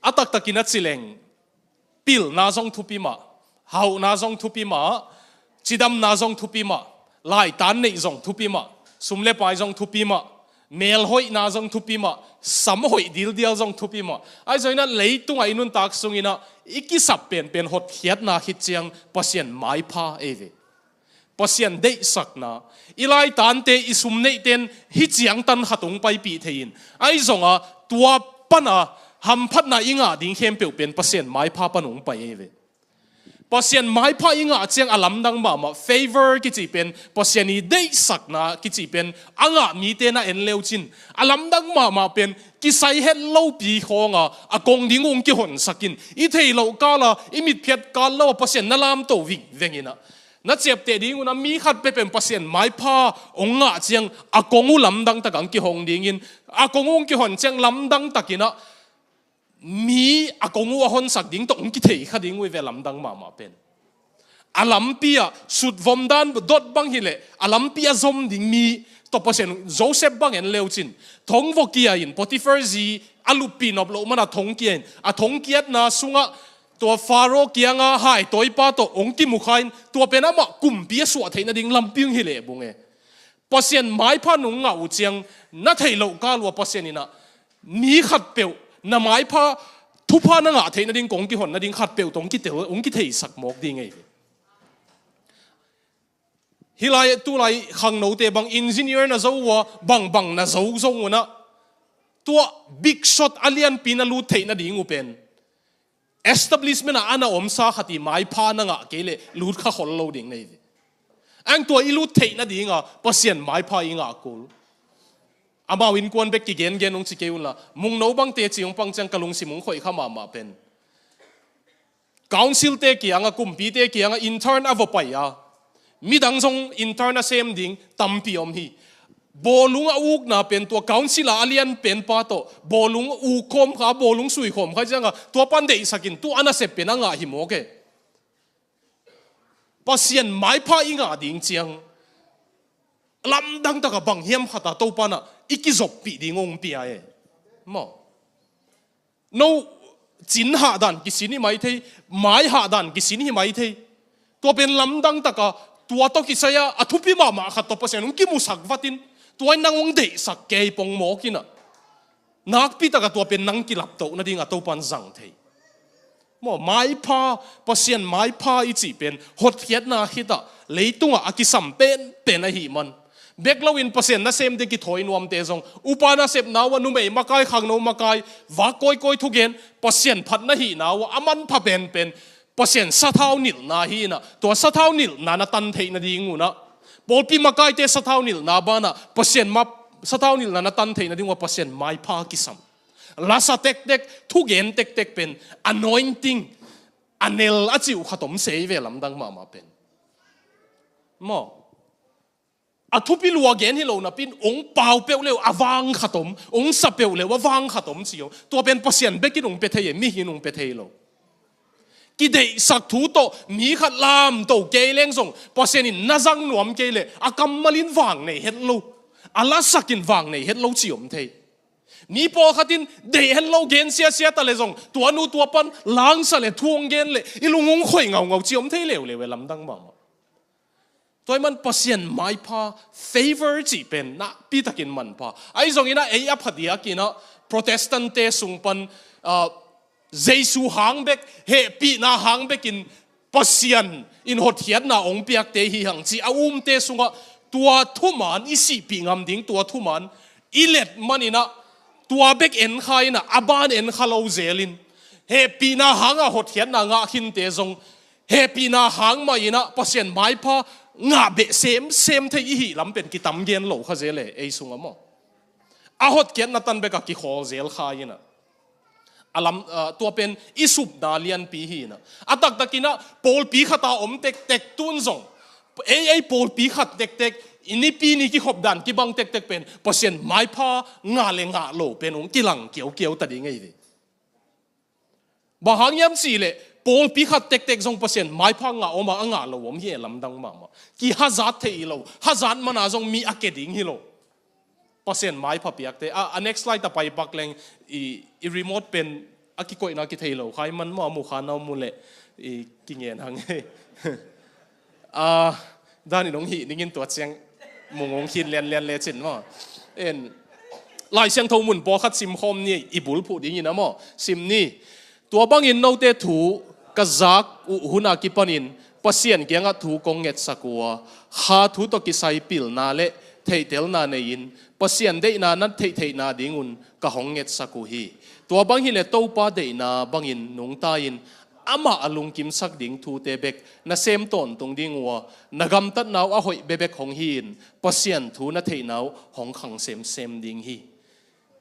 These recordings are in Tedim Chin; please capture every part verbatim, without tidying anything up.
A taktakin a ci leng, pilna zong thupi mah, hauhna zong thupi mah, cidamna zong thupi mah, laitan neih zong thupi mah, sum le pai zong thupi mah, melhoihna zong thupi mah, sam hoih dildial zong thupi mah. Ahi zongin ah leitungah i nuntak sungin ah i kisap penpen hotkhiatna khit ciang Pasian maipha ei ve. Pasian deihsakna, i laitante, i sum neihten hih ciang tan khat hong paipih thei in, ahi zonga tua pana hamphatna i ngah ding khempeuh pen Pasian maipha pan hong pai ei ve. Pasian maipha i ngah ciang a lamdang mahmah, favor kici pen, Pasian i deihsakna kici pen a ngah mite na en leucin a lamdang mahmah pen kisai het lopi khawnga a kong ding hong kihonsak in, i theih loh kala i mitphiat kal lo a Pasian na lamto vingveng in ah, na ciapteh ding un ah mi khat peuhpeuh in Pasian maipha hong ngah ciang a kong uh lamdang tak hong kihong dingin, a kong uh hong kihon ciang lamdang takin ah mi a kong uh a honsak ding tawh hong kithei kha ding uh hi ve, lamdang mahmah pen. A lampi ah sutvom dan dot bang hileh a lampi a zom ding mi tawh Pasian, Joseph bang en leucin, thong vua kia in, Potiphar zi a luppih nop loh mana thong kia in, a thong kiatna sungah tua Pharaoh kianga haitawipa tawh hong kimukha in, tua pen amah kumpi a suah theih nading lampi hong hi leh bung e. Pasian maipha nong ngah uh ciang na theih loh kal uh a Pasian in ah mi khatpeuh, na maipha thupha na ngah theih nading kong kihon nading khatpeuh tawh hong kitheisak mawk ding ei ve. Hih lai, tu lai khangnote bang engineer na zo uh a, bangbang na zo zong un ah, tua big shot a lianpi na lut theih nading uh pen establishment ah a na omsa khat i maipha na ngah kei leh lut kha khol lo ding na hi ve. Ang tua i lut theih nadinga Pasian maipha i ngah kul. Amau innkuan bek kigengen hong ci kei unla, Mungno bangte ci hong pang ciang ka lungsim hong khoih kha mahmah pen. Council te kianga, kumpite kianga intern a va pai a, midang zong intern a sem ding tampi om hi. Bawlung a ukna pen tua council a a lian penpa tawh bawlung uk khawm kha, bawlung sui khawm kha cianga tua pan deihsakin tua a nasep pen a ngah hi mawk e. Pasian maipha i ngah ding ciang lamdang taka bang hiam khata Topa in ah i kizoppih ding hong pia e. Maw? No cin hahdan kisin hi mai thei, mai hahdan kisin hi mai thei. Tua pen lamdang taka tua tawh kisai-a a thupi mahmah khat tawh Pasian hong kimusak vatin, tua in nang hong deihsak kei pong mawk in ah, nakpi taka tua pen nang kilaptoh nading a Topa in zang thei. Maw, maipha, Pasian maipha i cih pen hotkhiatna khitah leitungah a kisam penpen ahih man, bek loin Pasian nasemte kithawi nuamte zong, upa nasepna uh a numei makai, khangno makai, vak kawikawi thugen, Pasian phat na hihna uh a manpha penpen Pasian sathau nilhna hi in ah, tua sathau nilhna na tan theih nading un ah, pawlpi makaite sathau nilhna banah Pasian ma, sathau nilhna na tan theih nading un ah Pasian maipha kisam. Lasa tektek, thugen tektek pen anointing, a nel a cih uh khat om se hi ve, lamdang mahmah pen. Maw? A thupi lua gen hi lo napi in, hong pau peuh leh a vang khat om, hong sa peuh leh a vang khat om ci om. Tua pen Pasian bek in hong pia thei e, mihing in hong pia thei lo. Kideihsak thu tawh mi khat lamto kei leng zong, Pasian in na zang nuam kei leh a kammal in vang nei het lo, a lasak in vang nei het lo ci om thei. Mi pawlkhat in deih het lo gen siasia ta leh zong, tua nu tua pan langsa leh thu hong gen leh i lung hong khoih ngaungau ci om thei leuleu e, lamdang mahmah. Tua ahih man Pasian maipha, favor cih pen nakpi takin manpha. Ahi zongin ah ei a phadiak in ah Protestant-te sung pan, ah, Jesu hang bek, hehpihna hang bekin Pasian in hotkhiatna hong piakte hi hang ci a umte sungah tua thuman, i sihpih ngam ding tua thuman i let man in ah, tua bek en kha in ah, a ban en kha lo zelin, hehpihna hangah hotkhiatna ngah khinte zong, hehpihna hang mah in ah Pasian maipha ngah beh semsem thei i hih lam pen kitam gen lo kha zel e, ei sungah maw. A hotkhiatna tan bekah kikhawl zel kha in ah, a lam, ah, tua pen i supna lianpi hi in ah, a taktakin ah pawlpi khata om tektek tun zong, ei, ei pawlpi khat tektek, i nipi ni kikhop dan kibang tektek pen Pasian maipha ngah le ngah lo pen hong kilang kiaukiau ta ding ei ve. Bang hang hiam cih leh pawlpi khat tektek zong Pasian maipha ngah om a, a ngah lo om hi e, lamdang mahmah. Kihazat thei hi lo, hazat mana zong mi a ke ding hi lo. Pasian maipha piakte. A, a next slide ah pai pak leng, i, i remote pen A kikoihna kithei lo khai man maw, a mu kha na mu leh i kingen hang. A, dan in hong hih dingin tua ciang mung hong khin lianlian lecin maw. En, Lai Siangtho mun pawlkhat simkhawm ni, i bulphuh dingin a maw. Sim ni. Tua bangin note thu ka zak uh hun a kipanin Pasian kiangah thu kong ngetsak uh a, kha thu tawh kisai pilna le theihtelna nei-in Pasian deihna na theihtheihna dingun ka hong ngetsak uh hi. Tua bang hileh Topa deihna bangin nungta-in amah a lungkimsak ding thute bek na sem tawntung ding uh a, na gamtatna uh a hoih bekbek hong hi-in Pasian thu na theihna uh hong khang semsem ding hi.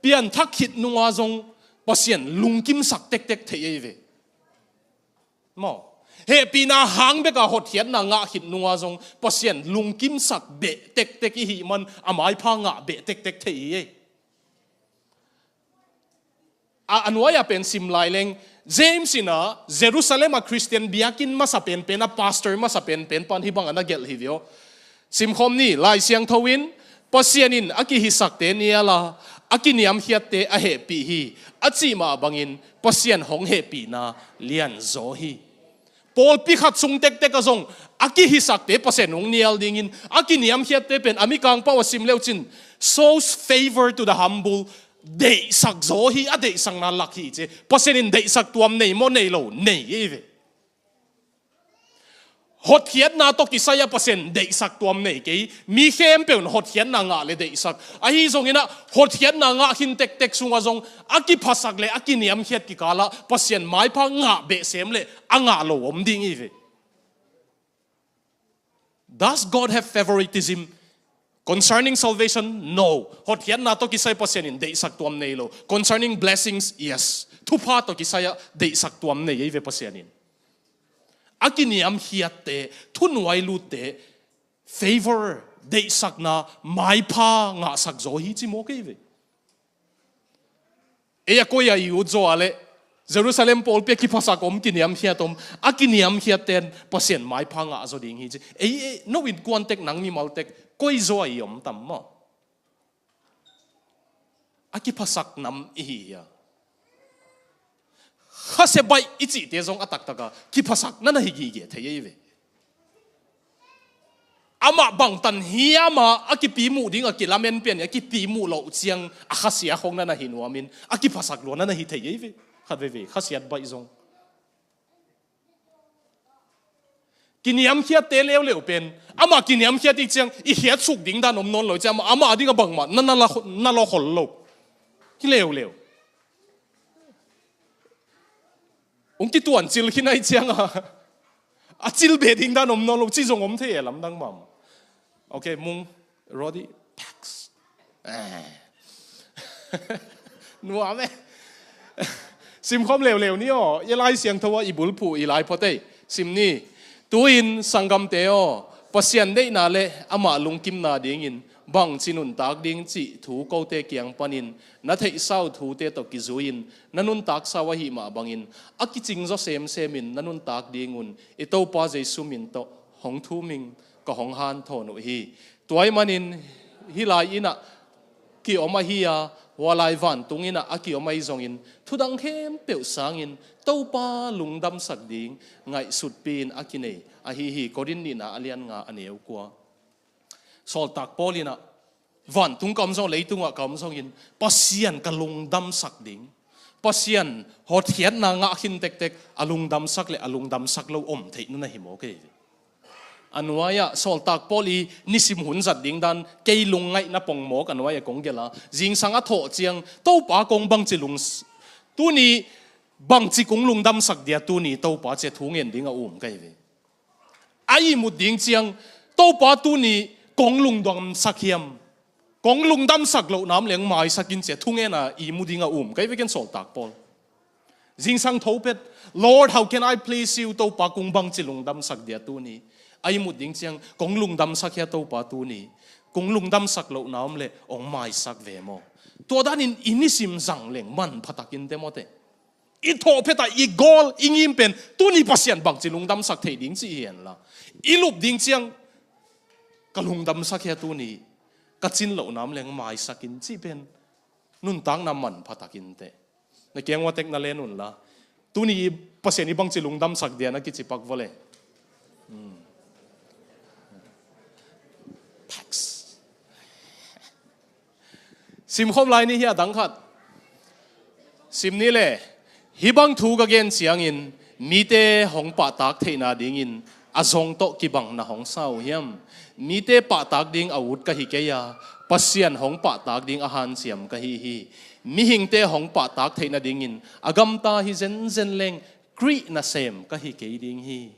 Pianthak khit nunga zong Pasian lungkimsak tektek thei ei ve. Maw? Hehpihna hang beka hotkhiatna ngah khit nunga zong Pasian lungkimsak beh tektek i hih man a maipha ngah beh tektek thei hi ei. A, a nuai-a pen sim lai leng, James in a Jerusalem a Khristian biakinn masa penpen a, pastor masa penpen pan hih bang a na gelh hi ve aw. Simkhawm ni. Lai Siangtho in Pasian in a kihisakte nial a, a kiniamkhiatte a hehpih hi, a cih mah bangin Pasian hong hehpihna lianzaw hi. Pawlpi khat sung tektek ah zong a kihisakte Pasian hong nial dingin, a kiniamkhiatte pen a Mikang pau a sim leucin, "Shows favor to the humble," deihsak zaw hi, a deihsakna lak hi ci. Pasian in deihsak tuam nei maw, nei lo? Nei ei ve. Hotkhiatna tawh kisai a Pasian deihsak tuam nei kei. Mi khempeuh in hotkhiatna ngah le deihsak. Ahi zongin a hotkhiatna ngah khin tektek sungah zong a kiphasak le a kiniamkhiat kikalah Pasian maipha ngah behsem le a ngah lo om ding hi ve. Does God have favoritism? Concerning salvation, no. Hotkhiatna tawh kisai Pasian in deihsak tuam nei lo. Concerning blessings, yes. Thupha tawh kisai ah deihsak tuam nei ei ve Pasian in. A kiniamkhiatte, thunuai lutte, favor, deihsakna, maipha ngahsak zaw hi ci maw kei ve. Ei a koi a i ut zaw a leh Jerusalem pawlpi a kiphasak om, kiniamkhiat om, a kiniamkhiatten Pasian maipha ngah zaw ding hi ci. Ei, ei, no innkuan tek, nang mimal tek, koi zaw a i om tam maw? A kiphasak nam i hi hia? Khasia baih i cihte zong a taktak a kiphasak na na hi gige thei ei ve. Amah bangtan hiam a, a kipimuh ding a kilamen pian, a kipimuh loh ciang a khasia khong na na hi nuamin, a kiphasak lua na na hi thei ei ve. Khat veve khasiat baih zong. Kiniamkhiatte leuleu pen, amah kiniamkhiat i ciang i khiatsuk ding dan om nawn lo ciang, amah, amah ding a bangmah na, na la, na lawkhol lo. Hi leuleu. Hong kituan cil khin ahi ciang a, a cil be ding dan om nawn lo ci zong om thei e, lamdang mahmah. Ok, Mung, Rodi, Pax. Eh. Nuam e. Simkhawm leuleu ni aw, i Lai Siangtho ah i bulphuh i lai phot ei. Sim ni. Tu-in sanggamte aw, Pasian deihna le amah lungkimna dingin bangci nuntak ding cih thu kote kiang panin na theihsa uh thute tawh kizui-in na nuntaksa uh ahih mah bangin a kicing zaw semsemin na nuntak dingun i Topa Jesu min tawh hong thum ing, ka hong hanthawn uh hi. Tua ahih manin hih lai inn ah ki-om ahi a, hua lai vantung inn ah a ki-om ahi zongin thudang khempeuh sangin Topa lungdamsak ding ngaihsutpi-in a kinei ahi hi. Korin nihna a lian nga a neu kua. Sawltak Paul in ah, vantung ka om zong, leitungah ka om zongin Pasian ka lungdamsak ding, Pasian hotkhiatna ngah khin tektek a lungdamsak le a lungdamsak lo om theih na na hi maw kei? A nuai-ah Sawltak Paul i nisim hun zat ding dan kei lungngaihna pongmawk a nuai-ah kong gelh a, zingsang a thawh ciang Topa kong bangci lung, tuni bangci kong lungdamsak dia tuni Topa ci-a thu ngen ding a um kei ve. A ihmut ding ciang Topa tuni kong lungdamsak hiam, kong lungdamsak loh nam leng maisak in ci-a thu ngen a ihmu ding a um kei ve ken Sawltak Paul. Zingsang tho pet, "Lord, how can I please you?" Topa kong bangci lungdamsak dia tuni. A ihmut ding ciang, "Kong lungdamsak hia Topa tuni?" Kong lungdamsak loh na om le hong maisak ve maw? Tua danin i nisim zang leng manpha takin te mawte. I thawh phet a i gawl, i ngim pen, tuni Pasian bangci lungdamsak thei ding ci hi henla, i lup ding ciang, "Ka lungdamsak hia tuni? Ka cin loh na om leng maisak in," ci pen nuntakna manpha takin te. Na kiang ua tek na len un la. Tuni i Pasian i bangci lungdamsak dia na kici pak vua le. Hmm. Pax. Simkhawm lai ni hi a dang khat. Sim ni le, hih bang thu ka gen ciangin mite hong pahtak theihna dingin a zong tawh kibang na hong sa uh hiam? Mite pahtak ding a ut ka hi kei a, Pasian hong pahtak ding a hanciam ka hi hi. Mihingte hong pahtak theihna dingin a gamta hi zenzen leng Khrih nasem ka hi kei ding hi.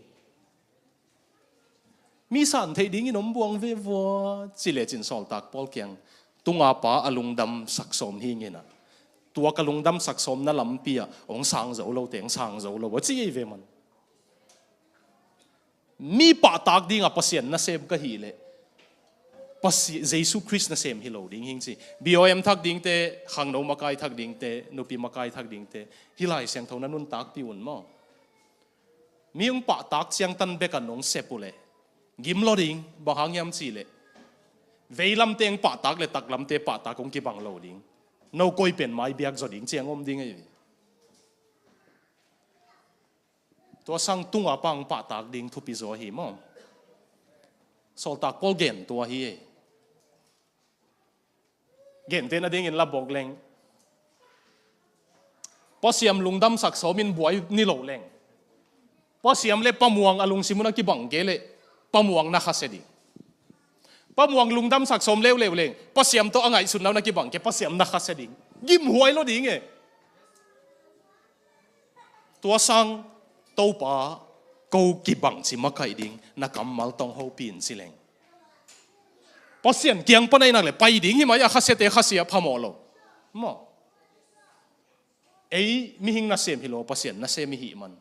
Mi san theih dingin om buang ve vua, ci lecin sawltak Paul kiang tunga pa a lungdamsak sawm hi ngenah. Tua ka lungdamsak sawm na lampi ah hong sang zo lo teng sang zo lo a ci ei ve man. Mi pahtak dingah Pasian nasem ka hih leh Pasi-, Jesu Khrist nasem hi lo ding hing ci. B O M thak dingte, khangno makai thak dingte, nupi makai thak dingte, hih Lai Siangtho na nuntakpih un maw? Mi hong pahtak ciangtan bek a nong sep uh leh gim lo ding, bang hang hiam cih leh veilamte hong pahtak le taklamte pahtak hong kibang lo ding. No koi pen mai biak zaw ding ciang om ding ahi. Tua sang tunga pa hong pahtak ding thupi zaw ahi maw? Sawltak Paul gen tua hi ei. Gente na dingin la bawk leng, Pasian lungdamsak sawmin buai ni lo leng, Pasian le Pamuang a lungsim un a kibang kei leh Pamuang na khasia ding. Pamuang lungdamsak sawm leuleu leng, Pasian tawh a ngaihsutna un a kibang kei, Pasian na khasia ding. Gimhuai lo ding e. Tua sang Topa, ko kibang ci makaih ding, na kammal tawng hopih in ci leng, Pasian kiang pan a i nak le pai ding hi mai a, khasiate khasia phamawh lo maw? Ei mihing nasem hi lo, Pasian nasem i hih man.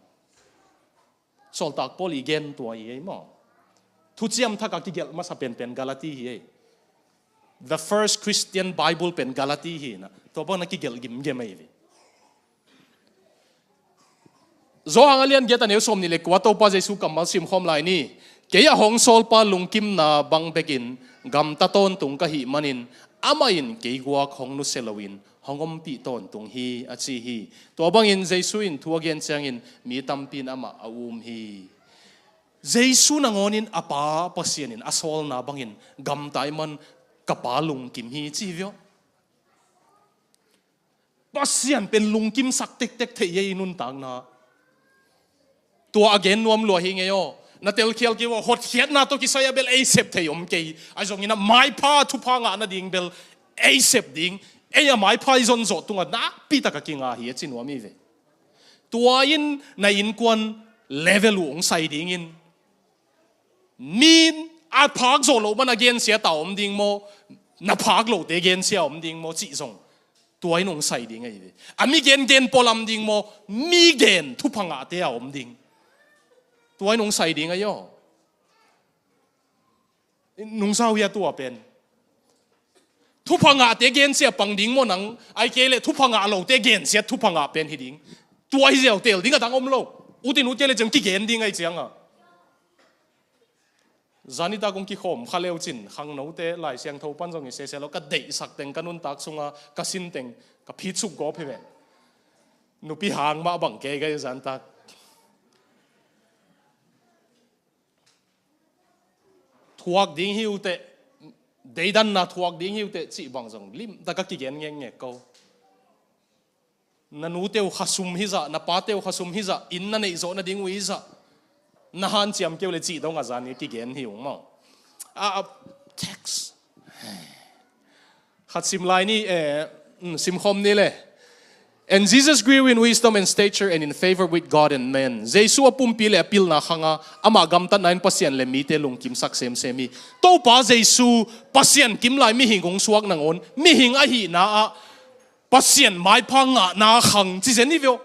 Sawltak Paul i gen tua hi ei maw? Thuciam Thak a kigelh masa penpen Galati hi ei. The first Christian Bible pen Galati hi na. Tua bang na kigelh gimgem ei ve. Johan a lian giat a neu sawm nih le kua, Topa Jesu kammal simkhawm lai ni. Kei a hong sawlpa lungkimna bang bekin gamta tawntung ka hih manin, amah in kei guak hong nusia loin hong ompih tawntung hi, a ci hi. Tua bangin Jesu in thu a gen ciangin mi tampi in amah a um hi. Jesu nangawnin a Pa Pasian in a sawlna bangin gamta i man ka Pa lungkim hi, ci hi viau. Pasian pen lungkimsak tektek thei ei i nuntakna. Tua a gen nuam lua hi ngei aw. Na telkhial kei aw, hotkhiatna tawh kisai a bel ei sep thei om kei. A zongin a maipha thupha ngah nading bel ei sep ding, ei a maipha i zonzawh tungah nakpi taka kinga hi a ci nuam hi ve. Tua in na innkuan level uh hong sai dingin, mi a phak zawh loh man a gensia ta om ding maw, na phak lohte gensia om ding maw cih zong tua in hong sai ding ahi ve. A mi gengen pualam ding maw, mi gen thupha ngahte a om ding, tua in hong sai ding ahi aw. Nungsa uh hi a tua pen. Thupha ngahte gensia pang ding maw nang, ai kei leh thupha ngah lote gensia thupha ngah pen hi ding. Tua hi ziau tel ding a dang om lo. Utin ut kei leh ciang kigen ding ahi cianga. Zanitak kong kikhawm kha leu cin, khangnote Lai Siangtho pan zong i sese lo, ka deihsak teng ka nuntak sunga ka sin teng ka phitsuk gawp hi ve. Nupi hang mah bang kei ka hi zanitak. Thuak ding hi uh teh, deidanna thuak ding hi uh teh cih bang zong limtak a kigen ngekngek ko. Na nute uh khasum hi zah, na pate uh khasum hi zah, inn na neih zawh nading uh hi zah, na hanciam kei uh le cih dong a zan i kigen hi uh maw? A, a, text. Khat sim lai ni, eh, mm, simkhawm ni le. And Jesus grew in wisdom and stature and in favor with God and men. Jesu a pumpi le a pilna khanga, amah gamtatna in Pasian le mite lungkimsak semsem hi. Topa Jesu Pasian kim lai mihing hong suak nangawn, mihing ahihna ah Pasian maipha ngahna khang ci zen hi viau.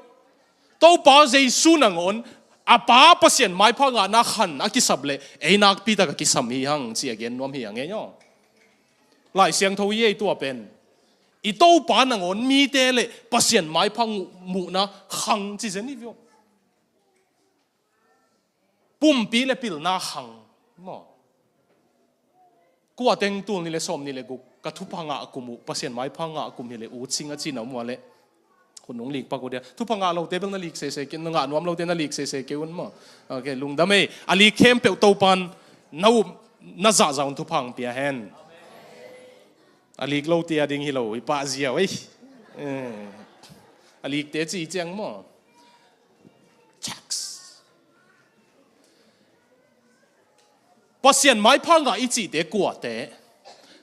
Topa Jesu nangawn a Pa Pasian maipha ngahna khan a kisap le ei nakpi taka kisam hi hang ci a gen nuam hi a ngei aw. Lai Siangtho i ei tua pen i Topa nangawn mite le Pasian maipha muhna khang ci zen hi viau. Pumpi le pilna khang maw? Kua teng tul ni le sawm ni le guk ka thupha ngah kum uh, Pasian maipha ngah kum hi le ut sing a cina um ua le. Khun nung lik pak uh dia. Thupha ngah lote bel na lik sese kei, na ngah nuam lote na lik sese kei un maw. Ok, lungdam ei. A lik khempeuh Topan na up, na zahzah un thupha hong pia hen. A lik lote a ding hi lo, i pah ziau ei. Eh. A likte ci ciang maw. Chaks. Pasian maipha ngah i cihte kuate.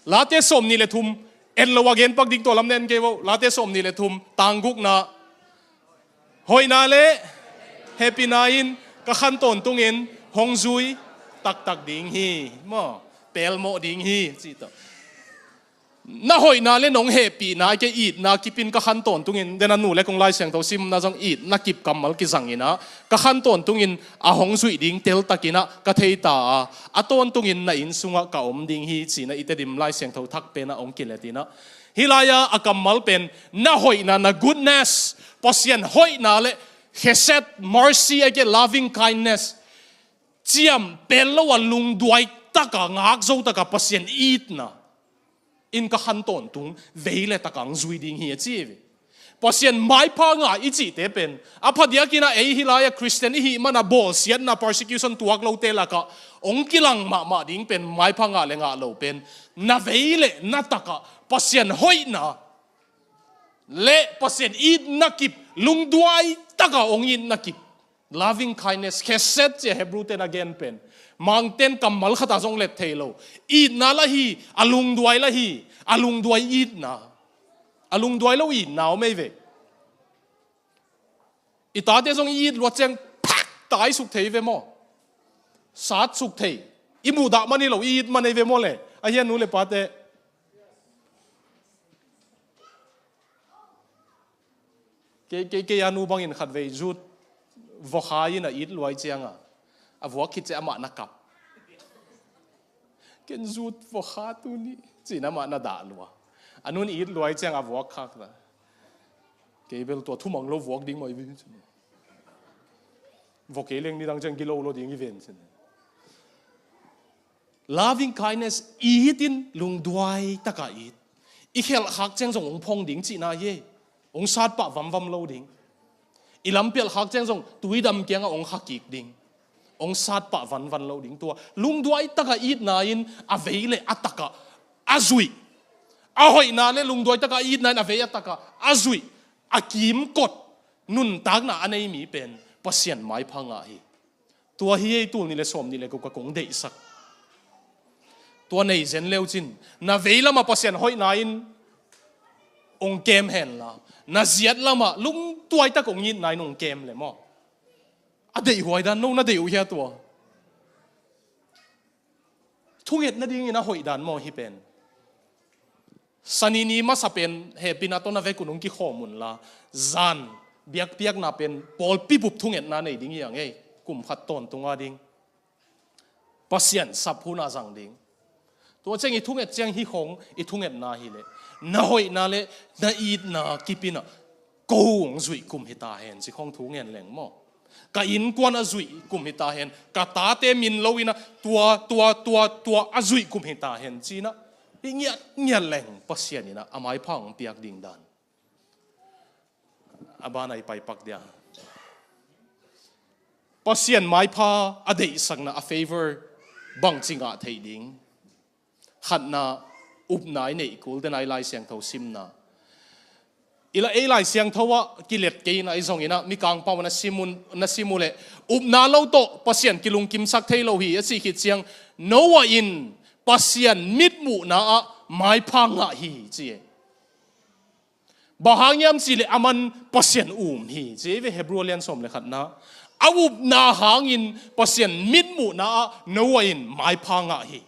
Late sawm nih le thum, en lo a gen pak ding tua lam nen kei vo. Late sawm nih le thum, tang gukna. Hoihna le hehpihna in ka khan tawntungin hong zui taktak ding hi. Maw, pelmawh ding hi, ci tawh. Na hoihna le nong hehpihna, a kei itna kipin ka khan tawntungin, den a nu le kong Lai Siangtho simna zong itna kip kammal kizangin ah, ka khan tawntungin a hong zuih ding teltakin ah ka thei ta a, a tawntungin na inn sungah ka om ding hi, ci-in ah i Tedim Lai Siangtho thak pen ah hong kilet in ah. Hih lai-ah a kammal pen, na hoihna, na goodness, Pasian hoihna le hesed, mercy, a kei loving kindness, ciam pel lo a lungduai taka, ngak zo taka Pasian itna in ka khan tawntung vei le taka hong zui ding hi, a ci hi ve. Pasian maipha ngah i cihte pen, a phadiakin ah ei hih lai-ah Khristian i hih mana bawlsiatna, persecution tuak lote lakah hong kilang mahmah ding pen, maipha ngah le ngah lo pen, na vei le na takah Pasian hoihna le Pasian itna kip, lungduai taka hong itna kip. Loving kindness, hesed, ci a Hebrew ten a gen pen. Mangten kammal khat a zong let thei lo. Itna lah hi, a lungduai lah hi, a lungduai itna. A lungduai lo itna om ei ve. I tate zong i it luat ciang phak tai suk thei ve maw. Sat suk thei. I muhdah man hi lo, i it man ei ve maw le. A hia nu le pate. Kei, kei, kei a nu bangin khatvei zut vokha in a it luai cianga, a vuak khit ciang amah na kap. Ken zut vokha tuni, ci-in amah na dah lua. A nun it luai ciang a vuak khak na. Kei bel tua thumang lo vuak ding mah i ve. Vok kei leng nidang ciang gilo lo ding i ven cin. Loving kindness, it in lungduai taka it. I khelh khak ciang zong hong phong ding cihna hi. Hong satpah vamvam lo ding. I lampial khak ciang zong tuidam kiangah hong khakik ding. Hong satpah vanvan lo ding tua. Lungduai taka itna in a vei le a taka a zuih. A hoihna le lungduai taka itna in a vei a taka a zuih. A kimkot nuntakna a nei mi pen Pasian maipha ngah hi. Tua hi ei tul nih le sawm nih le guk a kong deihsak. Tua nei zen leu cin, na vei lamah Pasian hoihna in hong kem henla, na ziat lamah lungduai tak hong itna in hong kem le maw. A deihhuai dan no na deih uh hia tua. Thunget nadingin a hoih dan maw hih pen. Sanini masa pen hehpihna tawh na vekun hong kikhawm unla, zan biakpiakna pen pawlpi bup thungetna nei ding hi a ngei, kum khat tawntunga ding. Pasian sap huna zang ding. Tua ciang i thunget ciang hih khong i thungetna hileh, na hoihna le na itna kipinah ko hong zuih kum hi ta hen ci khong thu ngen leng maw. Ka innkuan a zuih kum hi ta hen, ka tate min lo inah tua, tua, tua, tua a zuih kum hi ta hen cinah i ngiat ngiat leng Pasian inah a maipha hong piak ding dan. A bana i paipak dia. Pasian maipha a deihsakna, a favor bangci ngah theih ding. Khatna, upna i neih kul dena i Lai Siangtho simna. I la ei Lai Siangtho ah kilet kei inah i zong inah Mikang pau na sim un, na sim uh leh, upna lo tawh Pasian kilungkimsak thei lo hi a cih khit ciang, Noah in Pasian mitmuhna ah maipha ngah hi ci e. Bang hang hiam cihleh aman Pasian um hi ci ei ve, Hebrew lian sawm le khatna. A upna hangin Pasian mitmuhna ah Noah in maipha ngah hi.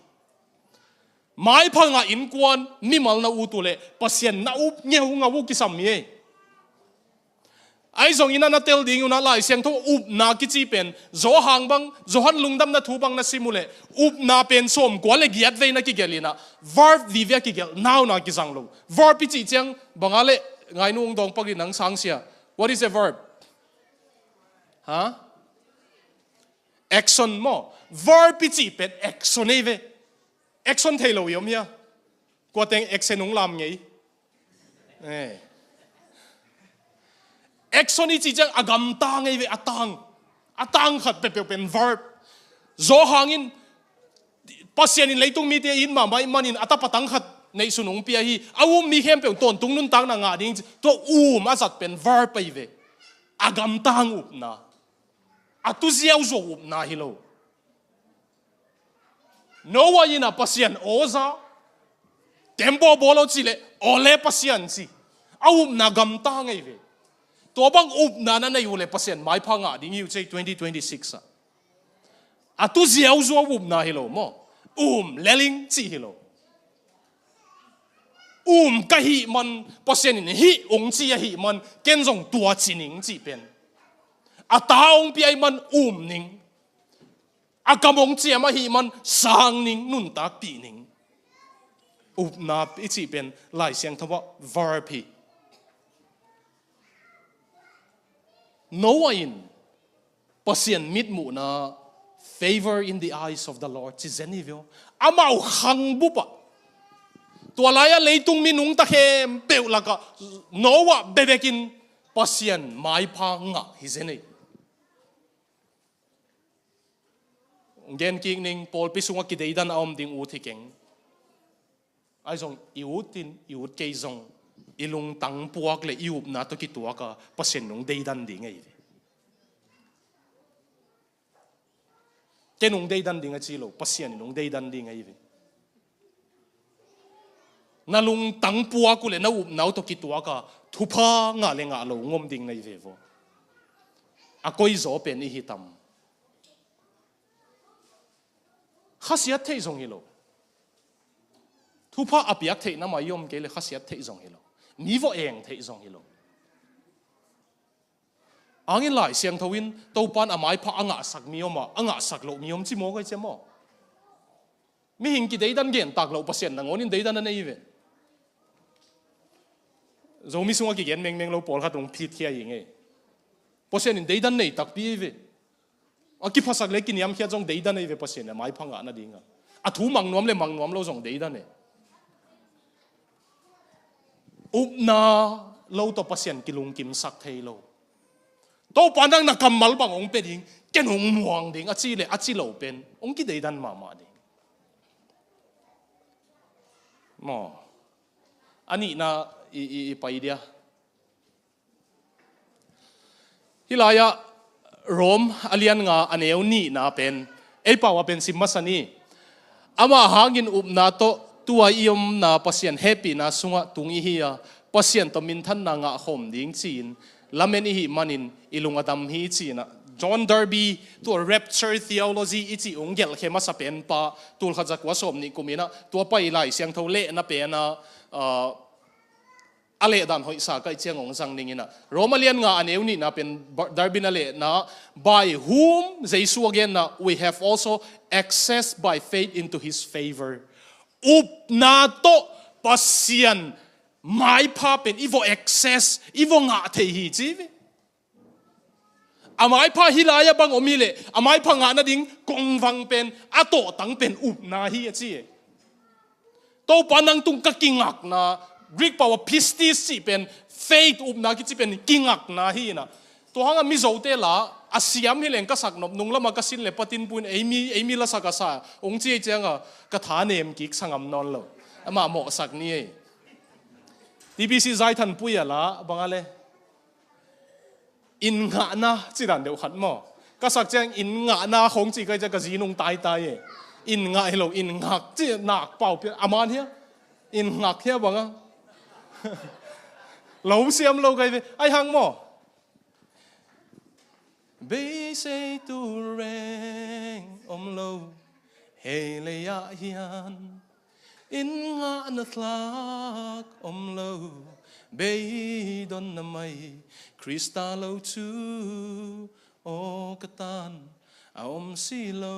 Maipha ngah innkuan mimal na ut uh leh Pasian na up ngeungau uh kisam hi ei. Ahi zongin a na tel ding unah Lai Siangtho upna kici pen, Johan bang, Johan lungdamna thu bang na sim uh leh, upna pen sawmkua le giat vei na kigelh inah, verb vive a kigelh, noun a kizang lo. Verb i cih ciang banga le, ngainu hong dawng pak in nang sangsia. What is a verb? Ha? Action maw. Verb i cih pen action ei ve. Action thei lo i om hia? Kuateng action hong lam ngei. Eh. Action i cih ciang a gamta ngei ve, a tang. A tang khat peuhpeuh pen verb. Zawhang in Pasian in leitung mite it mahmah ih manin a tapa tang khat neihsun hong pia hi. A um mi khempeuh tawntung nuntakna ngah ding ci. Tua um a zat pen verb ahi ve. A gamtang upna. A tu ziauziau upna hi lo. Noah in a Pasian aw za. Tembaw bawl aw cih leh aw le Pasian ci. A upna gamtang ahi ve. Tua bang upna na nei uh leh Pasian maipha ngah ding hi uh cei twenty twenty-six ah. A tu ziauziau upna hi lo maw? Um lel ing cih hi lo. Um ka hih man, Pasian in hih hong ci ahih man, ken zong tua ci ning cih pen. A ta hong pia ahih man um ning. A kam hong ciam ahih man sang ning, nuntakpih ning. Upna i cih pen Lai Siangtho ah verb hi. Noah in Pasian mitmuhna, favor in the eyes of the Lord ci zen hi ve aw. Amau khang bup ah. Tua lai-ah leitung mi nungta khempeuh lakah Noah bebekin Pasian maipha ngah hi zen hi. Gen kik ning, pawlpi sungah kideidan a om ding ut hi keng. Ahi zong i ut in, i ut kei zong i lungtang puak le i upna tawh kituak a Pasian nung deidan ding ahi ve. Ken nung deidan ding a ci lo, Pasian in nung deidan ding ahi ve. Na lungtang puak uh le na upna uh tawh kituak a thupha ngah le ngah lo ngom ding na hi ve vaw. A koizaw pen i hi tam? Khasiat theih zong hi lo. Thupha a piak theih na mai om kei le khasiat theih zong hi lo. Mi vawh eng theih zong hi lo. Angin Lai Siangtho in Topan a maipha a ngahsak mi om a, a ngahsak loh mi om ci maw kai cia maw? Mihing kideidan gen tak loh Pasian nangawn in deidan a nei ve. Zomi sungah kigen mengmeng lo pawlkhat hong phitkhia hi ngei. Pasian in deidan nei takpi hi ve. A kiphasak le kiniamkhiat zong deidan hi ve Pasian in a maipha ngah nadinga. A thu mang nuam le mang nuam lo zong deidan hi. Upna lo tawh Pasian kilungkimsak thei lo. Topa nang na kammal bang hong pia ding, ken hong muang ding a ci le a ci lo pen hong kideidan mahmah ding. Maw. A nihna i, i, i pai dia. Hih lai-ah Rom a lian nga a neu nihna pen ei pau a pen sim masa ni. Amah hangin upna tawh tua i omna Pasian hehpihna sungah tung i hi a, Pasian tawh minthanna ngah khawm ding ci-in lamen i hih manin i lung a dam hi ci-in ah, John Darby tua rapture theology i cih hong gelhkhe masa penpa, tulkhat zakua sawm nih kum in ah tua pai Lai Siangtho lehna pen ah, ah, a lehdan hoihsa kaih ciang hong zang ning in ah, Rom a lian nga a neu nihna pen Darby in a lehna, by whom, Jesu a genna, we have also access by faith into his favor. Upna tawh Pasian maipha pen i vawh access, i vawh ngah thei hi ci ve. A maipha hih lai-ah bang om hi leh a maipha ngah nading kongvang pen a tawhtang pen upna hi a ci. Topa nang tung ka kingakna, Greek pau a pistis cih pen faith, upna kici pen kingakna hi in ah. Tua hangah Mizote la a siam hi leng ka sak nop, nung lamah ka sin le patin puin ei mi, ei mi lasak a sa hong ci ei cianga ka tha nem kik sa ngam nawn lo. Amah mawhsak ni ei. T B C Zaithanpui a la bang a le inn ngahna ci dan deuh khat maw? Ka sak ciang inn ngahna khong ci kai ciang ka zi nung taitai e. Inn ngah hi lo, inn ngak ci nak pau pia a man hia? Inn ngak hia bang a? Lo siam lo kai ve. Ai hang maw? Beisei tu reng om lo. Hei lei ah hian inn ngahna thlak om lo, beidonna mai Krista lo cu aw ka tan a om si lo,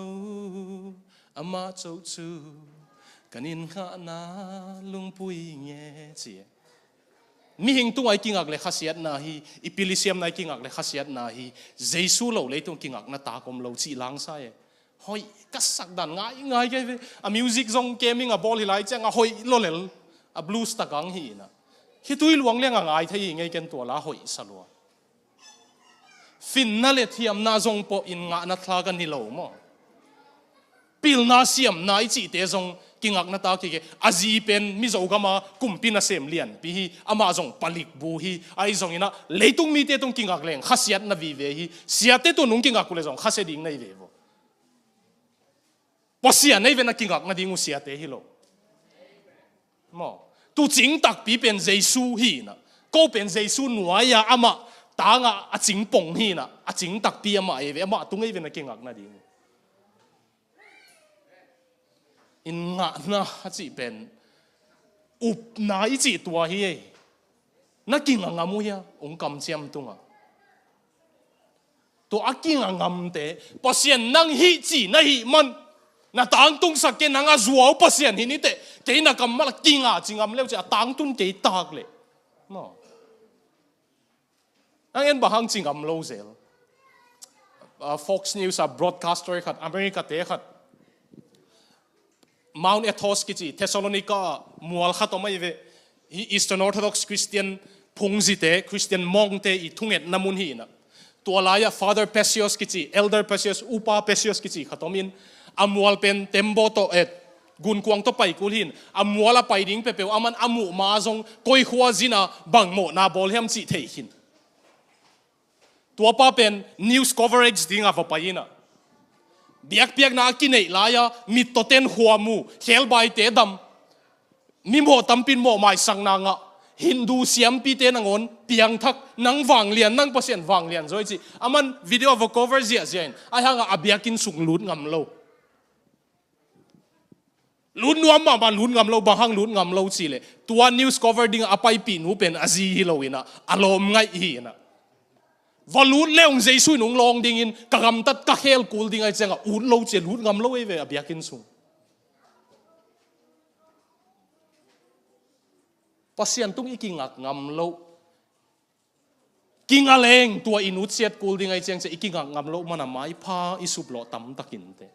amah coh cu kan inn ngahna lungpui nge ci. Mihing tungah i kingak le khasiatna hi, i pil i siamna i kingak le khasiatna hi, Jesu lo leitung kingakna tak om lo cih langsa e. Hoih ka sak dan ngai ngai kei ve. A music zong keming a bawl hi lai ciang a hoih lolel. A blues tak ang hi ina. Khitui luang liang a ngai thei hi ngei ken tua la hoih sa lua. Finna le thiamna zong pawh in ngahna thlak a ni lo maw? Pilna siamna i cihte zong kingakna tak hi ke. A zi pen Mizo gama kumpi nasem lianpi hi, amah zong palik bu hi. Ahi zongin ah leitung mite tung kingak leng khasiatna vive hi. Siate tun hong kingak uh le zong khasia ding na hi ve vo. Pasian ei ve na kingak nading uh siate hi lo. Maw? Tu cing takpi pen Jesu hi na. Ko pen Jesu nuai-a amah tangah a cing pong hi na. A cing takpi amah ei ve, amah tung ei ve na kingak nading uh. In ngahna a cih pen upna i cih tua hi ei. Na kinga ngam uh hia, ung kamciam tunga. Tua a kinga ngamte, Pasian nang hih ci na hih man. Na tangtungsak ke, nang a zuau Pasian hi niteh. Kei na kammal a kinga ci ngam leu ci a tangtun kei tak leh. Maw? Nang en bang hang ci ngam lo zel. Ah, Fox News a broadcaster khat, America te khat. Mount Athos kici, Thessalonica mual khat om ahi ve. Hi Eastern Orthodox Christian phungzite, Christian monkte i thungetna mun hi na. Tua lai-ah Father Paisios kici, Elder Paisios, Upa Paisios kici khat om in, a mual pen tembaw tawh, eh, gunkuang tawh pai kul hi in, a mual a pai ding peuhpeuh aman a muh ma zong koi khua zin a bang mawhna bawl hiam cih thei khin. Tuapa pen news coverage dingah va pai in ah, biakpiakna a kineih lai-a mittawten khua mu, khelbaite dam, mimawh tampin mawh maisakna ngah, Hindu siampite nangawn piangthak, nang vanglian, nang Pasian vanglian zaw hi ci. Aman video va cover ziahziah in, ahi hangah a biakinn sung lut ngam lo. Lut nuam mahmah, lut ngam lo, bang hang lut ngam lo cih leh tua news cover dingah a paipih nu pen a zi hi lo in ah, a lawm ngaih hi in ah. Va lut le ung Jesu in ung lawng dingin ka gamtat ka khel kul ding ahi ciangah ut lo ci a lut ngam lo ei ve a biakinn sung. Pasian tung i kingak ngam lo. Kinga leng tua i nutsiat kul ding ahi ciang ciah i kingak ngam loh mana maipha i suplawh tamtakin te.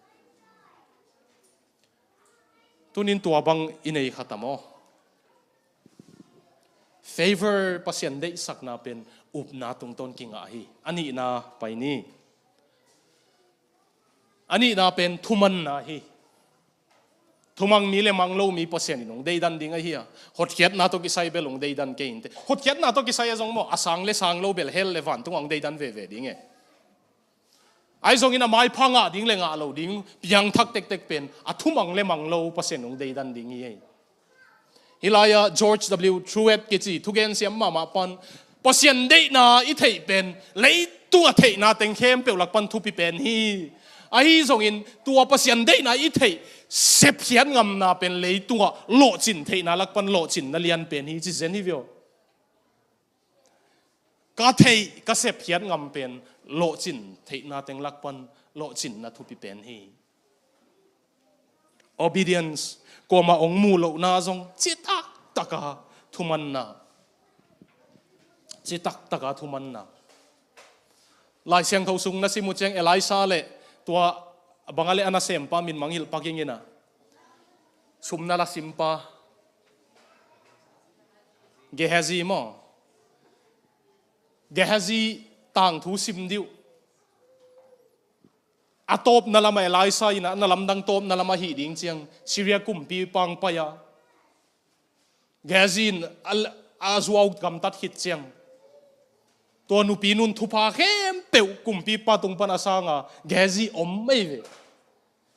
Tunin tua bang i nei kha ta maw? Favor, Pasian deihsakna pen upna tungtawn kingah hi. A nihna pai ni. A nihna pen thumanna hi. Thumang mi le mang lo mi Pasian in hong deidan ding ahi a. Hotkhiatna tawh kisai bel hong deidan kei inte. Hotkhiatna tawh kisai a zong maw, a sang le sang lo bel hell le vantung hong deidan veve ding e. Ahi zongin a maipha ngah ding le ngah lo ding piangthak tektek pen a thumang le mang lo Pasian hong deidan ding hi ei. Hih lai-ah George W. Truett kici thugen siam mahmah pan Pasian deihna i theih pen leitungah theihna teng khempeuh lak pan thupi pen hi. Ahi zongin tua Pasian deihna i theih sepkhiat ngamna pen leitungah lawhcin theihna lak pan lawhcinna lian pen hi ci zen hi vio. Ka theih ka sepkhiat ngam pen lawhcin theihna teng lak pan lawhcinna thupi pen hi. Obedience, kuamah hong muh lohna zong citak taka thumanna. Citak taka thumanna. Lai Siangtho sung na sim uh ciang Elisha le tua banga le a nasempa min mangngilh pak ing in a. Sumna la simpa. Gehazi maw? Gehazi tangthu sim dih uh. A tawpna lamah Elisha in a na lamdang tawpna lamah hih ding ciang Syria kumpipa hong pai a. Gehazi in a, a zuau gamtat khit ciang tua nupi nun thupha khempeuh kumpipa tung pan a sang a Gehazi om mei ve.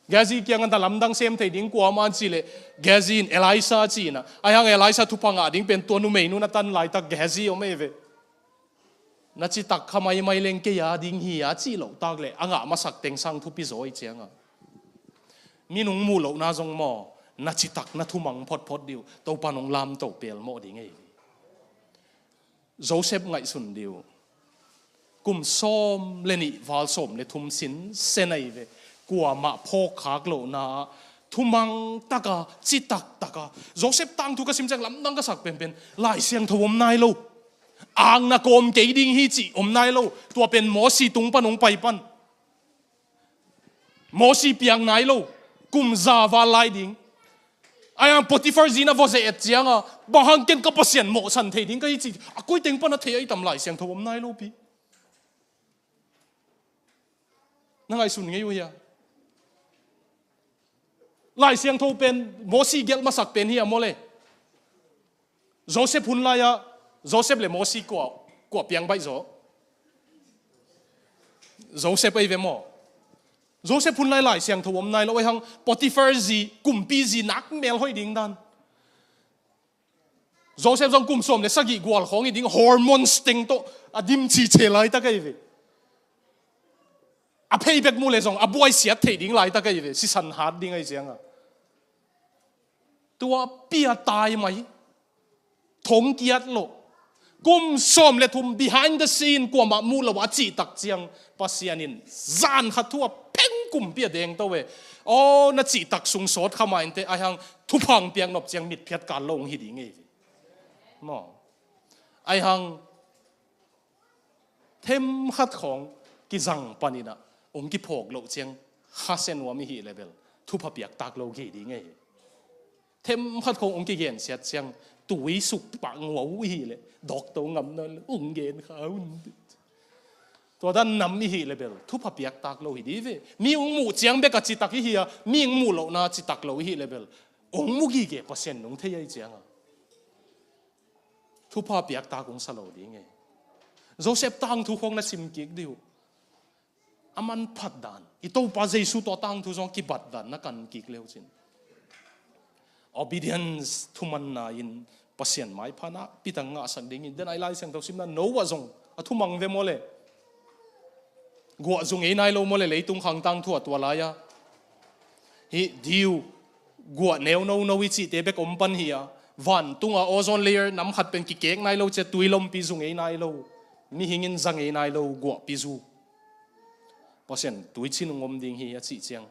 Gehazi kiangah na lamdang sem thei ding kua mah ci leh Gehazi in Elisha ci in a. Ahi hang Elisha thupha ngah ding pen tua numei nun a tan laitak Gehazi om mei ve. Na citak kha maimai leng kei a ding hi a cih loh tak leh a ngah masak teng sang thupi zaw i cianga. Minung muh lohna zong maw, na citak na thumang photphot dih uh, Topa nong lamto pelmawh ding ei. Joseph ngaihsun dih uh. Kum sawm le nih val sawm le thum sinsen ahi ve. Kuamah phawkkhak lohna ah thumang taka, citak taka. Joseph tangthu ka sim ciang lamdang ka sak penpen Lai Siangtho om nai lo. Akna kawm kei ding hi cih om nai lo. Tua pen Mosi tung pan hong pai pan. Mosi piang nai lo. Kum za val lai ding. Ahi hang Potiphar zi na vawzeh et cianga bang hang ken ka Pasian mawhsan thei ding ka hi cih a koi teng pan a thei ahi tam Lai Siangtho om nai lo pi. Na ngaihsun ngei uh hia? Lai Siangtho pen Mosi gelh masak pen hi a maw le? Joseph hun lai-ah Joseph le Mosi kua, kua piang baih zaw? Joseph ahi ve maw? Joseph hun lai Lai Siangtho om nai lo, ahi hang Potiphar zi, kumpi zi nak mel hoih ding dan. Joseph zong kum sawm le sagih gual khawng hi ding, hormones teng tawh a dim cice laitak ahi ve. A phei bek mu le zong a buai siat theih ding laitak ahi ve, sisan hat ding ahi cianga. Tua pia tai mai, thong kiat lo. Kum sawm le thum behind the scene, kuamah mu lo a cihtak ciang Pasian in zan khat thu a pheng kumpi a dengto e. Aw, na cihtak sung sawt kha ma inte, ahi hang thupha hong piak nop ciang mitphiat kal lo hong hi ding e. Maw? Ahi hang themkhat khawng kizang paninah hong kiphawk loh ciang khasia nuam ihi le bel thupha piaktak lo gei ding e. Themkhat khawng hong kigensiat ciang tui suk pah ngua uh ihi le dokto ngam nawn le hong gen kha un. Tua dan nam ihi le bel thupha piaktak lo hi di ve. Mi hong muh ciang bek a citak ihi a, mi hong muh lohna citak lo ihi le bel hong mu gige Pasian nung thei ahi cianga thupha piaktak hong sa lo ding e. Joseph tangthu khawng na sim kik dih uh. A manphat dan, i Topa Jesu tawh a tangthu zong kibat dan na kan kik leu cin, obedience, thumanna in Pasian maipha nakpi tak ngahsak dingin, den ai Lai Siangtho simna Noah zong a thumang ve maw le? Guah zu ngei nai lo maw le, leitung khang tangthu a tua lai-a? Hih diu guah neu nono i cihte bek om pan hi a, vantunga ozone layer nam khat pen kikek nai lo cia, tui lompi zu ngei nai lo, mihing in za ngei nai lo guahpi zu. Pasian tuicin hong om ding hi a cih ciang,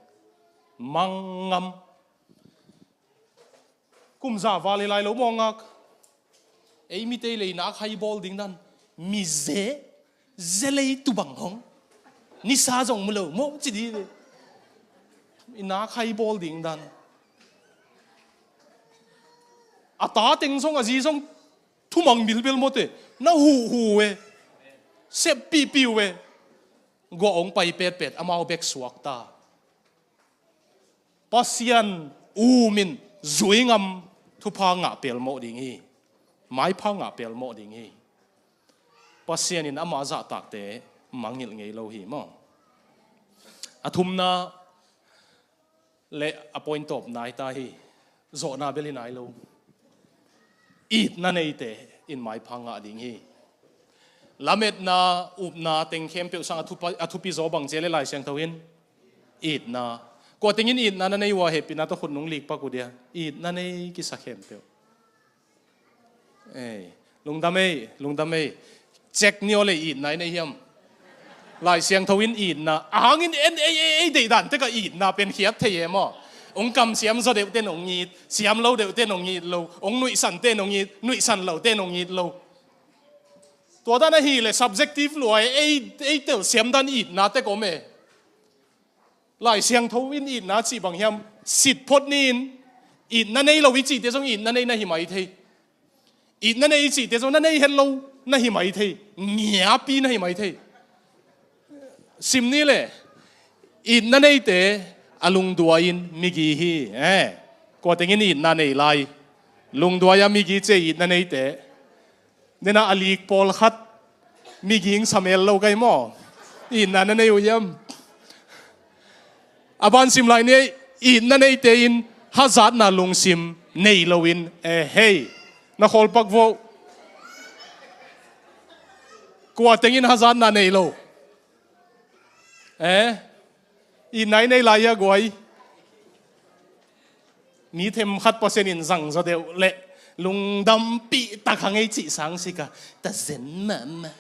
mangngam. Kum za val hi lai lo mawngak. Ei mite i leinak hai bawl ding dan, mize zelei tubang hong, nisa zong mu lo maw ci di ve. I nak hai bawl ding dan. A ta teng zong a zi zong thumang bilbil mawte, na huhu e, sep pihpih uh e. Guah hong pai petpet amau bek suakta. Pasian umin zuingam thupha ngah pelmawh ding hi. Maipha ngah pelmawh ding hi. Pasian in ama zahtakte mangngilh ngei lo hi maw? A thumna le a point tawpna hi ta hi. Zawhna bel hi nai lo. Itna neite in maipha ngah ding hi. Lametna, upna teng khempeuh sang a thupi, a thupi zaw bang cia le Lai Siangtho in itna. Kua tengin itna na nei uh a, hehpihna tawh khut nung likpak uh dia. Itna nei kisa khempeuh. Ei, lungdam ei, lungdam ei. Cek ni aw le, itna i nei hiam? Lai Siangtho in itna a hangin en ei, ei, ei deihdan tek a itna pen khiat thei e maw? Hong kam siam zaw deuhte nong it, siam lo deuhte nong it lo, hong nuihsante nong it, nuihsan lote nong it lo. Tua dan ahih leh subjective lua e, ei, ei telsiam dan itna tek om e. Lai Siangtho in itna cih bang hiam? Sitphot ni-in, itna nei lo i cihte zong itna nei na hi mai thei. Itna nei i cihte zong na nei het lo na hi mai thei. Ngiapi na hi mai thei. Sim ni le, itna neite a lungduai-in migi hi. Eh, kua tengin itna nei lai? Lungduai-a migi cia itna neite. Nena a lik pawlkhat miging samel lo kai maw? Itna na nei uh hiam? A ban sim lai ni, itna neite in hazatna lungsim nei loin, eh, hei, na khawlpak vo. Kua tengin hazatna nei lo? Eh? Itna i nei lai hia guai? Mi themkhat Pasian in zang zaw deuh leh lungdampih tak hang ei cih sang sika, ta zen mahmah.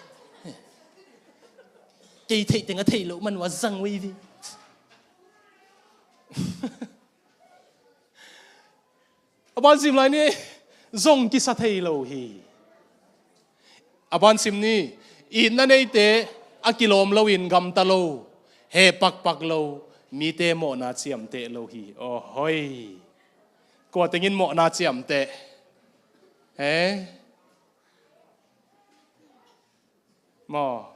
Kei theih teng a theih loh man uh a zang uh ei ve. A ban sim lai ni, zong kisa thei lo hi. A ban sim ni, itna neite a kilawm loin gamta lo, he pakpak lo, mite mawhna ciamteh lo hi. Aw hoi. Kua tengin mawhna ciamteh? He? Maw?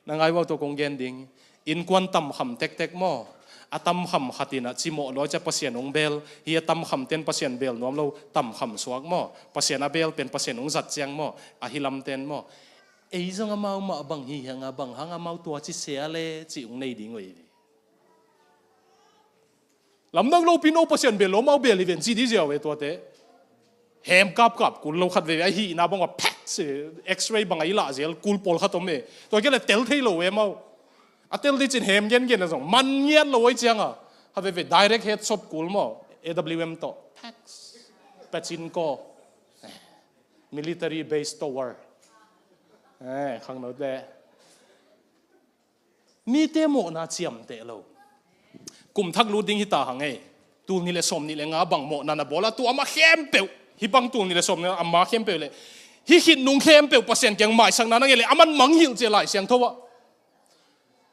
Na ngai uh a, tua kong gen ding. Innkuan tamkham tektek maw? A tamkham khat in a cimawh lua cia Pasian hong bel hi. A tamkham ten Pasian bel nuam lo, tamkham suak maw? Pasian a bel pen Pasian hong zat ciang maw? A hi lam ten maw? Ei zong amau mah bang hi hang a, bang hang amau tua ci sia le ci hong nei ding uh hi. Lamdang lopi no Pasian bel lo, amau bel hi ven ci di ziau e tuate. Hem kapkap kul lo khat veve, a hihna bang a pek se, X-ray bang a i lah zel kul pawlkhat om e. Tua kei le tel thei lo e amau. A tel di cin hem gengen a zong man ngiat lo oi ciang a. Khat veve direct headshot kul maw? A W M tawh. Pek. Pachin ko. Military base tower. Eh, khangno te. Mite mawhna ciamteh lo. Kum thak lut ding hi ta hang ei. Tul nih le sawm nih le nga bang mawhna na bawl a, tua amah khempeuh. Hih bang tul nih le sawm nih le nga amah khempeuh le. Hih khit nung khempeuh Pasian kiang maisakna na ngei le, aman mangngilh ci a Lai Siangtho ah.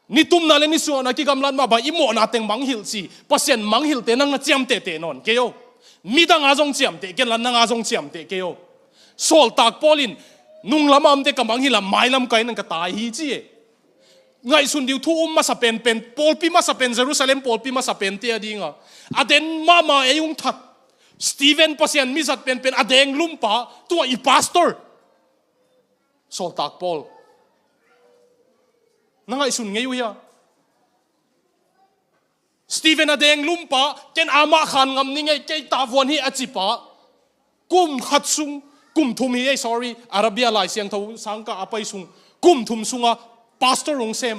Ni tumna le ni suahna kigamlat mah bang i mawhna teng mangngilh ci. Pasian mangngilhte nang na ciamtehteh nawn kei o. Midang a zong ciamteh ken la, nang a zong ciamteh kei o. Sawltak Paul in, nung lam a omte ka mangngilh a, mailam kai nang ka tai hi ci e. Ngaihsun dih uh, thu um masa penpen, pawlpi masa pen, Jerusalem pawlpi masa pente a ding a, a den mahmah ei hong that. Stephen, Pasian mizat penpen, a deng lumpa, tua i pastor. Sawltak Paul. Na ngaihsun ngei uh hia? Stephen a deng lumpa, ken amah khan ngam ning ei, kei tavuan hi a cipa. Kum khat sung, kum thum hi ei, sorry, Arabia Lai Siangtho sangkah a pai sung, kum thum sunga pastor hong sem.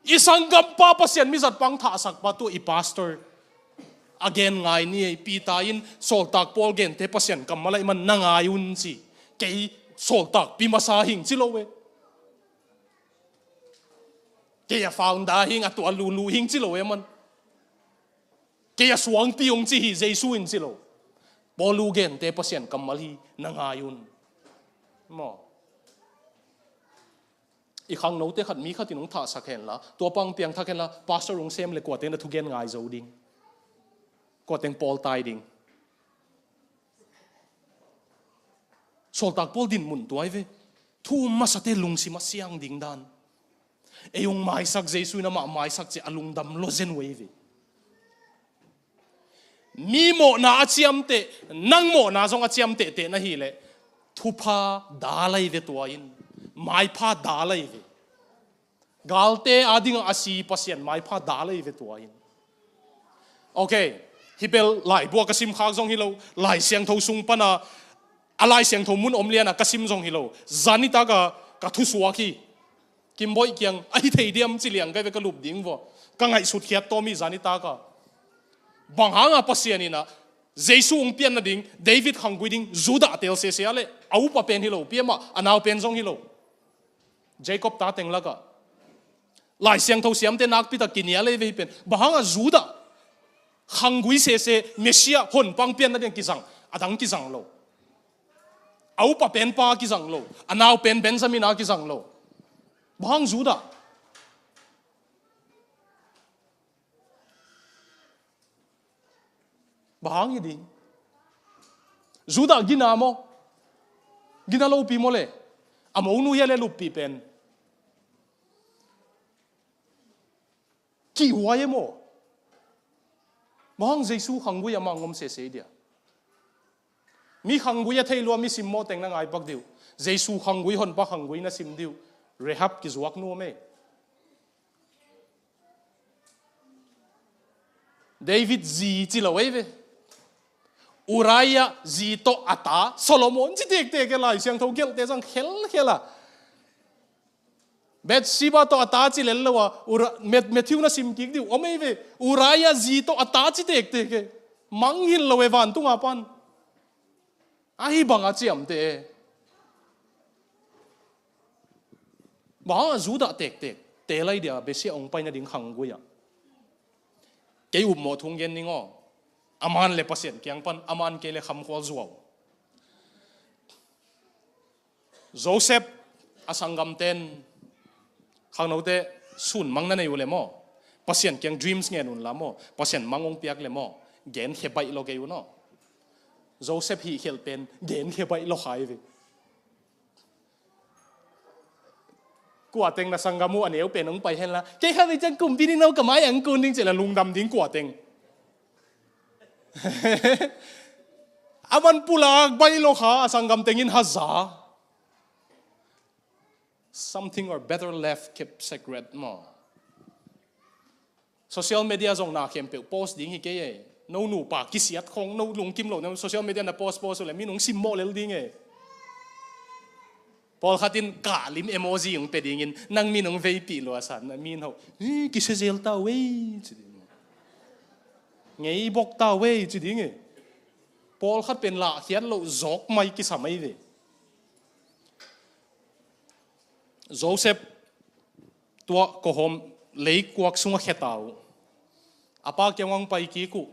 I sanggampa Pasian mizatpa hong thahsakpa tua i pastor. A gen ngai ni ei, Peter in Sawltak Paul gente Pasian kammal ahih man na ngai un ci. Kei sawltakpi masa hing ci lo e. Kei a founder hing, a tua lulu hing ci lo e man. Kei a suangpi hong ci hi Jesu in ci lo. Paul u gente Pasian kammal hi, na ngai un. Maw. I khangnote khat mi khat in hong thahsak hen la, tuapa hong piangthak hen la, pastor hong sem le kuate na thugen ngai zo ding. Kuate hong pawl tai ding. Sawltak Paul dinmun tua hi ve. Thu um masate lungsim a siang ding dan. Ei hong maisak Jesu in amah maisak ci a lungdam lua zen uh hi ve. Mi mawhna a ciamteh, nang mawhna zong a ciamtehteh na hih leh, thupha dal ahi ve tua in, maipha dal ahi ve. Galte a dingah a si Pasian maipha dal ahi ve tua in. Ok, hih bel laibu a ka simkhak zong hi lo, Lai Siangtho sung pana, a Lai Siangtho mun om liana ka sim zong hi lo. Zanitak a ka thusuak hi. Kimboih kiang, a hi thei diam ci liang kai ve ka lup ding vua. Ka ngaihsut khiat tawm hi zanitak a. Bang hanga Pasian in a, Jesu hong pian nading, David khanggui ding, Judah a tel sese a leh, a upa pen hi lo, pi amah, a nau pen zong hi lo. Jacob ta teng lakah. Lai Siangtho siamte nakpi tak kinial ei ve hi pen. Bang hanga Judah khanggui sese, Messiah honpa hong pian nading kizang, a dang kizang lo. A upa penpa kizang lo, a nau pen Benjamin a kizang lo. Bang hang Judah? Bang hang hi ding? Judah gina maw? Gina lopi maw le? A monu hi a le luppi pen. Kihhuai e maw? Bang hang Jesu khanggui a mang om sese dia? Mi khanggui a thei lua mi simmawh teng na ngaipak dih uh. Jesu khanggui, honpa khanggui na sim dih uh. Rahab kizuak nu om e. David zi ci lo ei ve. Uriah zi tawh a ta, Solomon ci tektek e, Lai Siangtho gelhte zang khelkhel a. Bathsheba tawh a ta ci lel lo a, Ura-, Mat-, Matthew na sim kik dih uh, om ei ve. Uriah zi tawh a ta ci tektek e. Mangngilh lo e vantunga pan. Ahi banga ciamteh e. Bang hanga Judah tektek? Te lai dia Messiah hong pai nading khanggui ah. Kei upmawh thu hong gen ning aw. A man le Pasian kiang pan, a man kei le khamkhual zuau. Joseph a sanggamten, khangnote, sun mang na nei uh le maw? Pasian kiang dreams ngen un la maw? Pasian mang hong piak le maw? Genkhia baih lo kei un aw. Joseph hih khelh pen genkhia baih lo kha hi ve. Kua teng na sanggam uh a neu pen hong pai henla, kei kha vei ciang kumpi nih no ka mai ang kun ding ci-a lungdam ding kua teng. A man pulak baih lo kha a sanggam tengin haza. Something or better left kept secret maw. Social media zong na khempeuh post ding hi kei e. No nupa kisiat khong no lungkim lo na social media na post post uh le min hong simmawh lel ding e. Pawlkhat in kahlim emoji hong pia dingin nang min hong veipih lua sa na min ho, "Hi, kisia zel ta uh ei," ci ding. "Ngei bok ta uh ei," ci ding e. Pawlkhat pen lahkhiat loh zawk mai kisam ahi ve. Joseph tua kohawm leikuak sungah kheta uh. A pa kiang hong pai kik uh.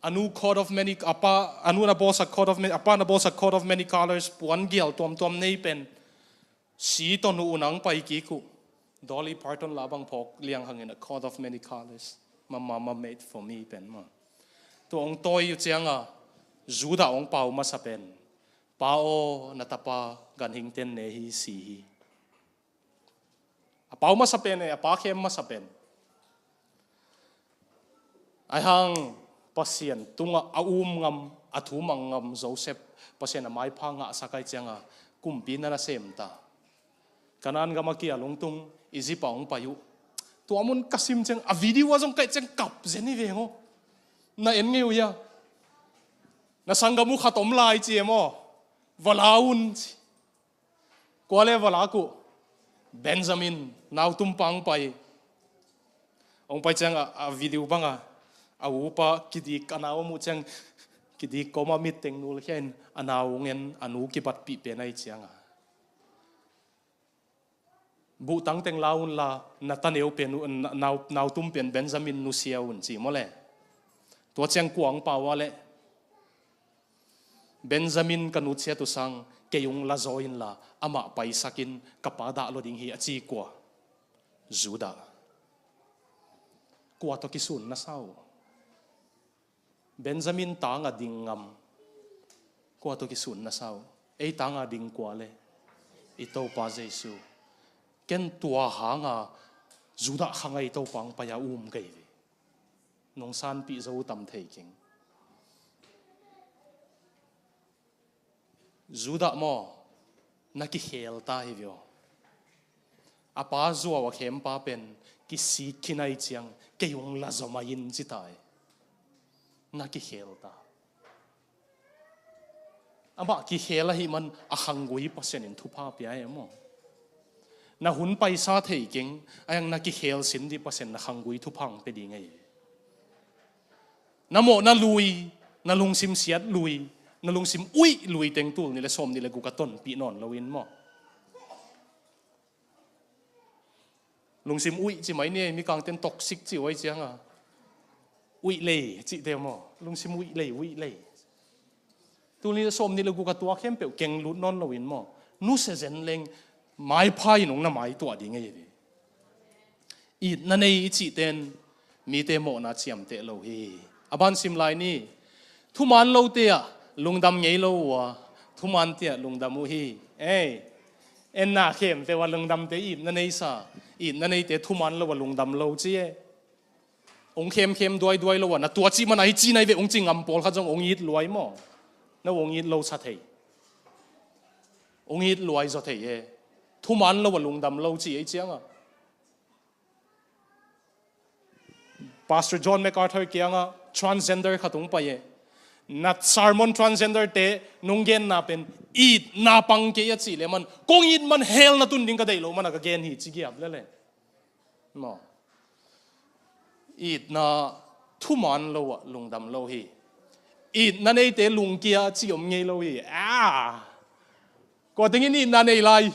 A nu coat of many, a pa, a nu na bawlsak coat of many, a pa na bawlsak coat of many colors, puan gial tuamtuam nei pen si ton uh, unang pai kik uh. Dolly Parton la bang phawk liang hangin a coat of many colors, "Mama, mama made for me" pen maw. Tua hong tawi uh cianga Judah hong pau masa pen, "Pa aw, na tapa ganhingten ne hi, si hi." A pau masa pen e, a pa khem masa pen. Aihang Pasian tungah a um ngam, a thumang ngam Joseph, Pasian a maipha ngahsak ai cianga kumpi na nasem ta. Kanaan gam a kia lungtung Egypt a hong pai uh. Tua mun ka sim ciang a video a zong kaih ciang kap zen hi veng aw. Na en ngei uh hia? Na sanggam uh khat om lai ci e maw. Va la un ci. Kua le va lak uh? Benjamin, nautum pang pai. Hong pai ciang a, a video banga a upa kidik a nau a muh ciang kidik kawma mitteng nulkhia in a nau hong en, a nu kibatpih pen ahi cianga. Buhtang teng la unla na taneu pen uh, na, nau, nautum pen Benjamin nusia un ci maw le. Tua ciang kua hong pau a le. Benjamin ka nutsiat uh sang kei hong la zaw inla amah paisakin ka pa dah lua ding hi a ci kua? Judah. Kua tawh kisun na sa uh? Benjamin tanga ding ngam. Kua tawh kisun na sa uh? Ei tanga ding kua le? I Topa Jesu. Ken tua hanga Judah khanga i Topa hong pai a um kei ve. Nong sanpih zo uh tam thei keng. Judah maw, na kikhel ta hi vio. A pa zuau a khempa pen kisik khin ai ciang kei hong la zaw mai in ci ta e. Na kikhel ta. Amah kikhel ahih man a khanggui Pasian in thupha pia e maw. Na hun paisa thei keng, a iang na kikhel sin dih Pasian na khanggui thupha hong pia ding ahi. Na mawhna lui, na lungsim siat lui, na lungsim uih lui teng tul nih le sawm nih le guk a tonpih nawn loin maw. Lungsim uih ci mai ni ei, mikangten toxic ci uh ai cianga. Uih lei cihte maw. Lungsim uih lei, uih lei. Tul nih le sawm nih le guk a tua khempeuh keng lut nawn loin maw. Nusia zen leng maipha in hong na maituah ding ahi ve. Itna nei i cihten mite mawhna ciamteh lo hi. A ban sim lai ni. Thuman lote ah lungdam ngei lo uh a, thuman te ah lungdam uh hi. Ei, en na khemte uh a lungdamte itna nei sa. Itna neite thuman lo a lungdam lo ci e. Hong khemkhem duaiduai lo a na tua cih man ahi ci nai ve hong ci ngam pawlkhat zong hong it luai maw. Na hong it lo sa thei. Hong it luai zaw thei e. Thuman lo a lungdam lo ci ei cianga. Pastor John MacArthur kianga transgender khat hong pai e. Na sermon transgender te nong genna pen itna pang kei a cih le man kong it man hell na tun ding ka deih lo man a ka gen hi ci giap lele. Maw. Itna thuman lo ah lungdam lo hi. Itna neite lungkia ci om ngei lo hi. Ah. Kua tengin itna nei lai?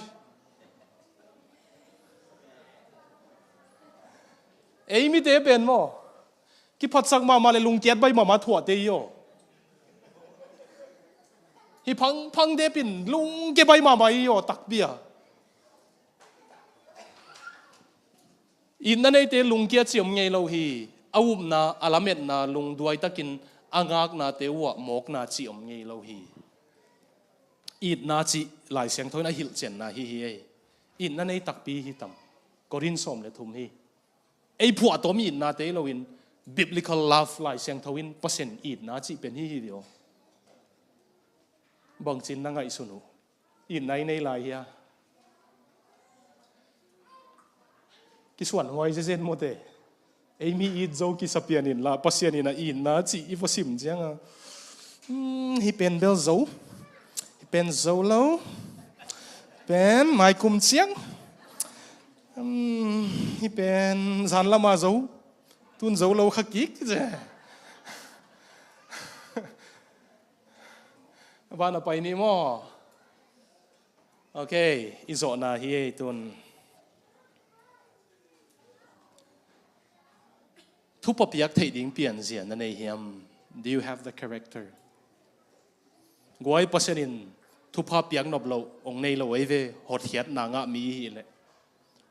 Ei mite pen maw. Kiphatsak mahmah le lungkiat bai mahmah thuahte hi aw. Hi phangphang depin lungkia bai mahmah hi aw takpi a. Itna neite lungkia ci om ngei lo hi. A upna, a lametna, lungduai takin a ngaknate uh ah mawkna ci om ngei lo hi. Itna cih Lai Siangtho in a hilhcianna hi hi ei. Itna nei takpi hi tam. Korin sawm le thum hi. Ei phuahtawm itnate hi loin, biblical love, Lai Siangtho in Pasian itna cih pen hi hi ve aw. Bangcin na ngaihsun uh? Itna i nei lai hia? Kisuan huai zezen mawte. Ei mi it zo kisa pian inla, Pasian in a itna cih i va sim cianga, "Hmm, hih pen bel zo. Hih pen zo lo. Pen maikum ciang. Hmm, hih pen zan lama zo. Tun zo lo kha kik," ci. Van a pai ni maw? Ok, i zawhna hi ei tun. Thupha piak theih ding pianzia na nei hiam? Do you have the character? Guai, Pasian in thupha piak nop loh hong nei lo ei ve, hotkhiatna ngah mi i hih leh.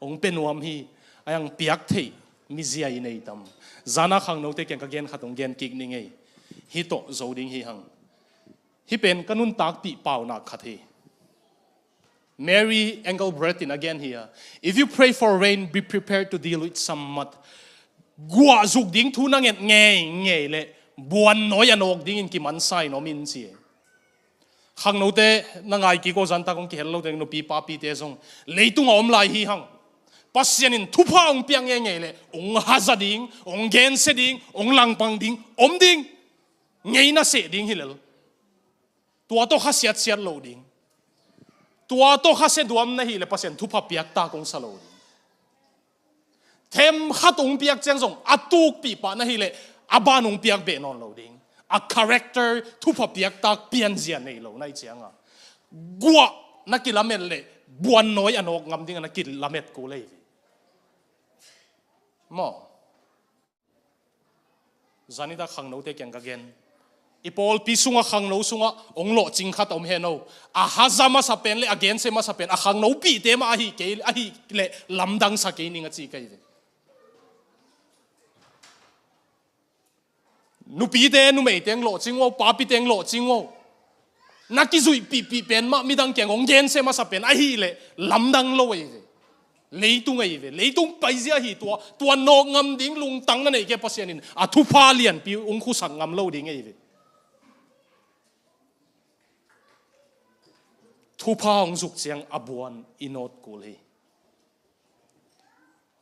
Hong pia nuam hi, a hang piak theih mizia i nei tam? Zana khangnote kiang ka gen khat hong gen kik ning ei. Hih tawh zo ding hi hang. Hih pen ka nuntakpih paunak khat hi. Mary Engelbreit in a gen hi a, "If you pray for rain, be prepared to deal with some mud." Guah zuk ding thu na nget ngeingei leh buannawi a nawk dingin kimansa in om in, ci. Khangnote na ngai kik aw, zanta kong kihel lote, nupi papite zong leitung a om lai hi hang. Pasian in thupha hong piak ngeingei leh hong haza ding, hong gensia ding, hong langpang ding, om ding. Ngeina seh ding hi lel. Tua tawh kha siatsiat lo ding. Tua tawh kha sia duam na hih leh Pasian thupha piaktak hong sa lo ding. Them khat hong piak ciang zong a tukpih pah na hih leh a ban hong piak beh nawn lo ding. A character, thupha piaktak pianzia nei lo na hih cianga, guah na kilamet leh buannawi a nawk ngam dinga na kilamet kul ei ve. Maw? Zan i tak khangnote kiang ka gen. I pawlpi sunga khangno sunga hong lawhcing khat om hen aw. A haza masa pen leh a gensia masa pen a khangnopihte mah ahi kei, ahi leh lamdang sa kei ning a ci ka hi ve. Nupite, numeite hong lawhcing uh aw, papite hong lawhcing uh aw. Na kizuihpihpih pen mah midang kiang hong gensia masa pen ahi leh lamdang lo ei ve. Leitung ei ve. Leitung paizia hi tua, tua nawk ngam ding lungtang na neih kei, Pasian in a thupha lianpi hong khusak ngam lo ding ei ve. Thupha hong zuk ciang a buan i nawt kul hi.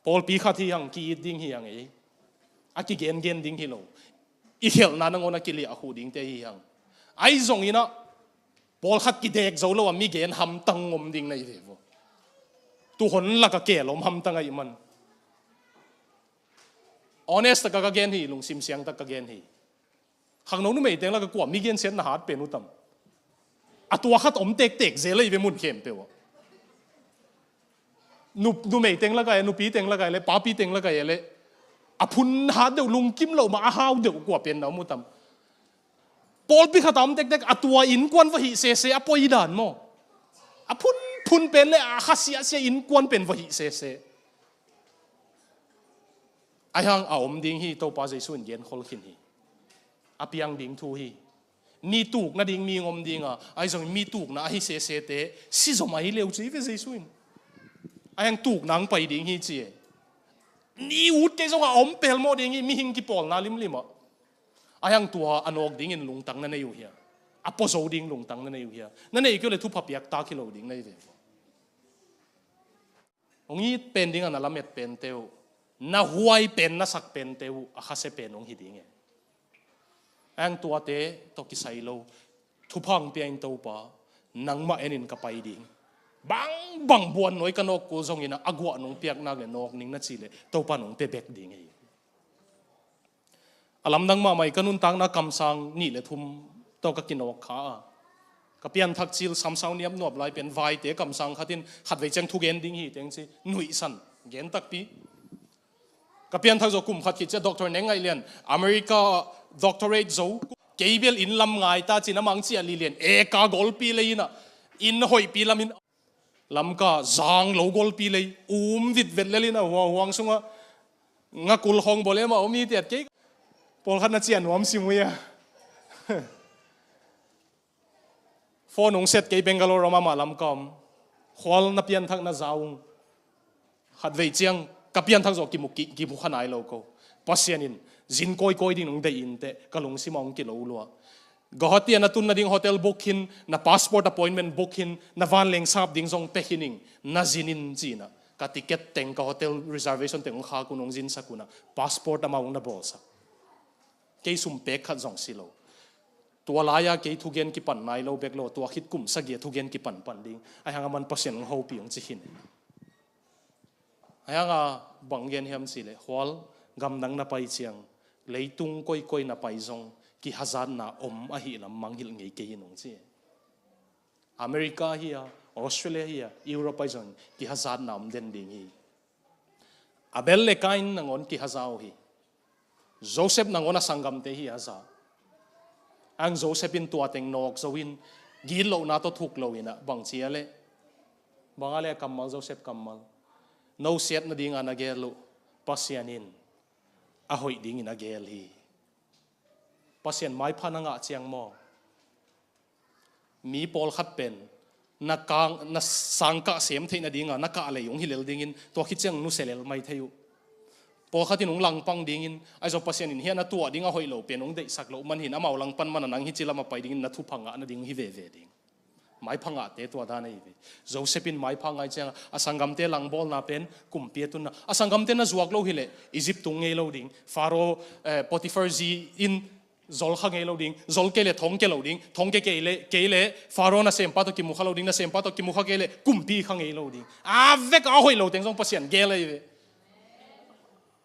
Pawlpi khat hi hang, ki-it ding hi hang ei. A kigengen ding hi lo. I khelhna nangawn a kiliah a khuh dingte hi hang. Ahi zongin ah, pawlkhat kidek zo lo a mi gen hamtang om ding na hi ve vo. Tuhon laka keel om hamtang ahih man. Honest taka ka gen hi, lungsim siang tak ka gen hi. Khangno numei teng laka kua mi gensiatna hat pen uh tam? A tua khat om tektek zel ahi ve mun khempeuh ah. Nu, numei teng laka e, nupi teng laka e le, papi teng laka e le, a phun hat deuh, lungkim loh mah a hau deuh kua pen na om uh tam? Pawlpi khat a om tektek, a tua innkuan va hih sese, a poi dan maw? A phunphun pen le a kha siahsiah innkuan pen va hih sese. Ahi hang a om ding hi, Topa Jesu in genkhol khin hi. A piang ding thu hi. Mi tuk nading mi hong om ding a, ahi zongin mi tukna ahi sesete si zom ahi leu ci hi ve Jesu in. Ahi hang tukna hong pai ding hi ci e. Ni ut kei zong a om pelmawh ding hi, mihing kipawlna limlim ah. Ahi hang tua a nawk dingin lungtang na nei uh hia? A pua zo ding lungtang na nei uh hia? Na neih kei uh le thupha piak tak hi lo ding na hi ve. Hong it pen ding a na lamet pente uh, na huai pen, na sak pente uh a khasia pen hong hi ding e. Ahi hang tuate tawh kisai lo, thupha hong pia in Topa, nangmah enin ka pai ding. Bangbang buannawi ka nawk kul zongin a guah nong piak nak le nawk ning na cih leh Topa nong pia bek ding e. A lamdang mahmah i ka nuntakna kamsang nih le thum tawh ka kinawk kha a, ka pianthak cil samsau niapnuap lai pen vaite kamsang khat in khatvei ciang thugen ding hi teng ci nuihsan gen takpi. Ka pianthak zawh kum khat khit ciah doctor neng ngaih lian, America doctorate zo, kei bel inn lam ngai ta cin a mang ciah lih lian, eka golpi lei in a, inn hoihpi lam in Lamka zang lo golpi lei um vitvet lel in a, huanghuang sungah ngakul khawng bawlem a om hi tiat kei. Pawlkhat na ciah nuam sim uh ia. Phone hong set kei, Bangalore om amah Lamka om. Khual na pianthak na za ung. Khatvei ciang ka pianthak zawh kimu, ki, kimu kha nai lo ko. Pasian in zin kawikawi ding nong deih inteh ka lungsim ah hong kilo lua. Guwahati ah na tun nading hotel book khin, na passport appointment book khin, na vanleng sap ding zong pia khin ing, na zin in ci-in ah ka ticket teng, ka hotel reservation teng hong khak un, hong zinsak un ah passport amah hong na bawlsak. Kei sum pek khat zong si lo. Tua lai-a kei thugen kipan nai lo bek lo, tua khit kum sagih a thugen kipanpan ding. Ahi hang aman Pasian hong hopih hong ci khin. Ahi hang a bang gen hiam cih leh, Khual, gamdang na pai ciang, leitung koikoi na pai zong kihazatna om ahih lam mangngilh ngei kei in, hong ci. America hi a, Australia hi a, Europe ah zong kihazatna om den ding hi. Abel le Kain nangawn kihaza uh hi. Joseph nangawn a sanggamte hi a za. Ahi hang Joseph in tua teng nawk zo in, gitlohna tawh thuk lo in ah, bang ci a leh, bang a leh a kammal, Joseph kammal, no siat nading a na gel uh Pasian in a hoih dingin a gel hi. Pasian maipha na ngah ciang maw, mi pawlkhat pen na kang, na sangkah sem theih nading a na kah lei hong hi lel dingin, tua khit ciang nusia lel mai thei uh. Pawlkhat in hong langpang dingin, ahi zong Pasian in hih a na tuah ding a hoih lo pen hong deihsak loh man hi in, amau langpan man a nang hih ci lam a pai dingin na thupha ngah nading hong hi veve ding. Maipha ngahte tua dan ahi ve. Joseph in maipha ngai ciang a sanggamte langbawlna pen kumpi a tunna. A sanggamte na zuak lo hi leh Egypt tung ngei lo ding. Pharaoh, eh, Potiphar zi in zol kha ngei lo ding, zol kei leh thong kia lo ding, thong kia kei leh, kei leh Pharaoh nasempa tawh kimu kha lo ding, nasempa tawh kimu kha kei leh kumpi kha ngei lo ding. A vek a hoih lo teng zong Pasian gel ahi ve.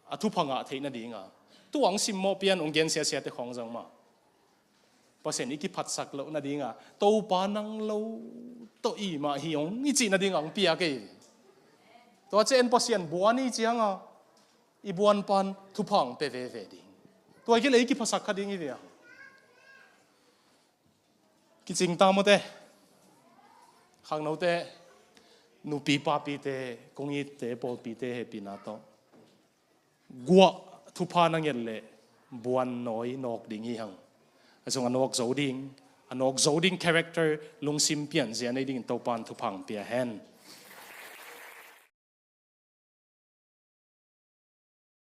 A thupha ngah theih nading a. Tu-a hong simmawh pian, hong gen siasiate khawng zong mah, Pasian i kiphatsak loh nading a, Topa nang lo tawh i mah hi hong i cih nading a hong piak ahi ve. Tua ciang Pasian buan i ciang a, i buan pan thupha hong pia veve ding. Tua hi kei leh i kiphasak kha ding hi ve a. Kicing ta maw te. Khangnote, nupi papite, kong itte, pawlpite hehpihna tawh, guah thupha na nget leh buan nawi nawk ding hi hang. A zong a nawk zo ding, a nawk zo ding character, lungsim pianzia nei dingin Topa in thupha hong pia hen.